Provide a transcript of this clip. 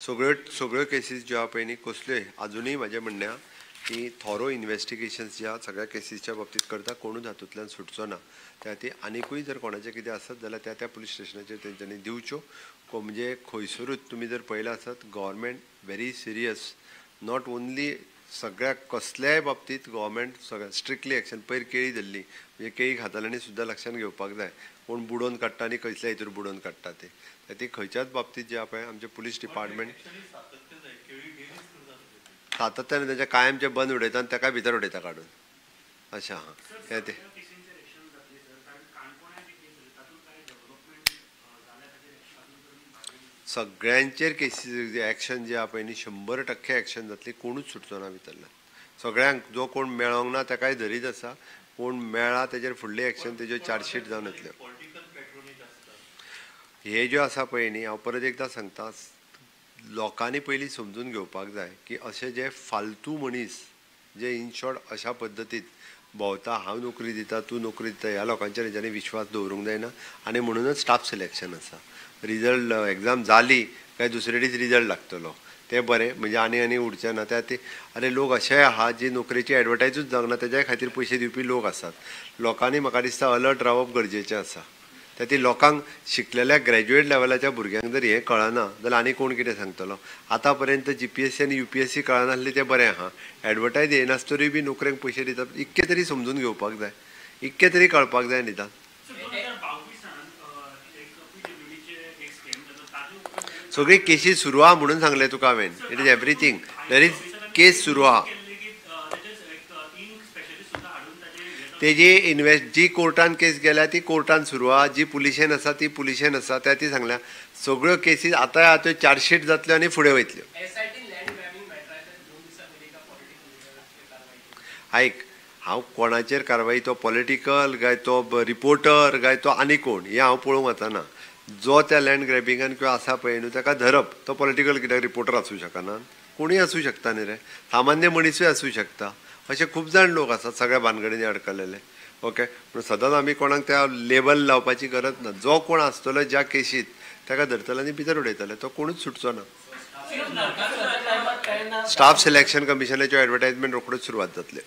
सगळ्यो सगळ्यो केसीस ज्यो आहा पळय न्ही, कसल्योय अजुनूय म्हाजें म्हणणें आहा की थोरो इन्वेस्टिगेशन्स ज्या सगळ्या केसीसच्या बाबतींत करता, कोणूच हातूंतल्यान सुटचो ना. त्या खातीर आनिकूय जर कोणाचें कितें आसत जाल्यार त्या त्या पुलीस स्टेशनाचेर तेंच्यांनी दिवच्यो. म्हणजे खंयसरूच तुमी जर पळयलां आसत, government very serious, not only सगळ्या कसल्याय बाबतींत गव्हर्मेंट सगळ्या स्ट्रिक्टली एक्शन. पयर केळी धरली म्हणजे केळी खाताल्यांनी सुद्दां लक्षांत घेवपाक जाय कोण बुडोवन काडटा आनी कसल्या हितूर बुडोवन काडटा ते. ती खंयच्याच बाबतींत जे आहा पळय आमचें पुलीस डिपार्टमेंट सातत्यान तेंच्या कायमचें बंद उडयता आनी ताका भितर उडयता काडून. अशें आहा तें ते. सगळ्यांचेर केसीस एक्शन जे आहा पळय न्ही, 100% एक्शन जातली, कोणूच सुटचो ना भितरल्यान. सगळ्यांक जो कोण मेळोंक ना ताकाय धरीत आसा, कोण मेळ्ळा तेजेर फुडली एक्शन तेज्यो चार्जशीट जावन येतल्यो. हे ज्यो आसा पळय न्ही, हांव परत एकदां सांगता, लोकांनी पयलीं समजून घेवपाक जाय की अशे जे फालतू मनीस जे इन शॉर्ट अशा पद्दतीन भोंवता, हांव नोकरी दिता तूं नोकरी दिता, ह्या लोकांचेर हेंच्यांनी विश्वास दवरूंक जायना. आनी म्हणूनच स्टाफ सिलेक्शन आसा. रिजल्ट एग्जाम जाली काय दुसरे दीस रिजल्ट लागतलो, तें बरें म्हणजे आनी आनी उरचें ना. त्या खातीर आरे लोक अशेय आहा जी नोकरेची एडवर्टायजूच जावंक ना तेज्याय खातीर पयशे दिवपी लोक आसात. लोकांनी म्हाका दिसता अलर्ट रावप गरजेचें आसा. त्या खातीर लोकांक शिकलेल्या ग्रॅज्युएट लेवलाच्या भुरग्यांक जर हें कळना जाल्यार आनी कोण कितें सांगतलो. आतां पर्यंत जीपीएससी आनी यूपीएससी कळनासली तें बरें आहा, एडवर्टायज येनासतरूय बी नोकरेक पयशे दितात, इतकें तरी समजून घेवपाक जाय, इतकें तरी कळपाक जाय निदान. सगळी केसी सुरू आहा म्हणून सांगलें तुका हांवें. It is everything, there is case सुरू आहा. तेजी इन्वेस्ट जी कोर्टान केस गेल्या ती कोर्टान सुरू आहा, जी पुलिशेन आसा ती पुलिशेन आसा. त्या ती सांगल्या सगळ्यो केसीस आतां आतां चार्जशीट जातल्यो आनी फुडें वयतल्यो. आयक, हांव कोणाचेर कारवाई, तो पॉलिटिकल काय तो रिपोर्टर काय तो आनी कोण, हें हांव पळोवंक वचना. जो त्या लँड ग्रॅबिंगान किंवा आसा पळय न्हू ताका धरप, तो पॉलिटिकल कित्याक रिपोर्टर आसूं शकना, कोणूय आसूं शकता न्ही रे, सामान्य मनीसूय आसूं शकता. अशे खूब जाण लोक आसात सगळ्या भानगडींनी अडकलेले. ओके, पूण सदांच आमी कोणाक त्या लेबल लावपाची गरज ना. जो कोण आसतलो ज्या केशीत ताका धरतले आनी भितर उडयतले, तो कोणूच सुटचो ना. स्टाफ सिलेक्शन कमिशनाच्यो एडवर्टायजमेंट रोखड्योच सुरवात जातल्यो.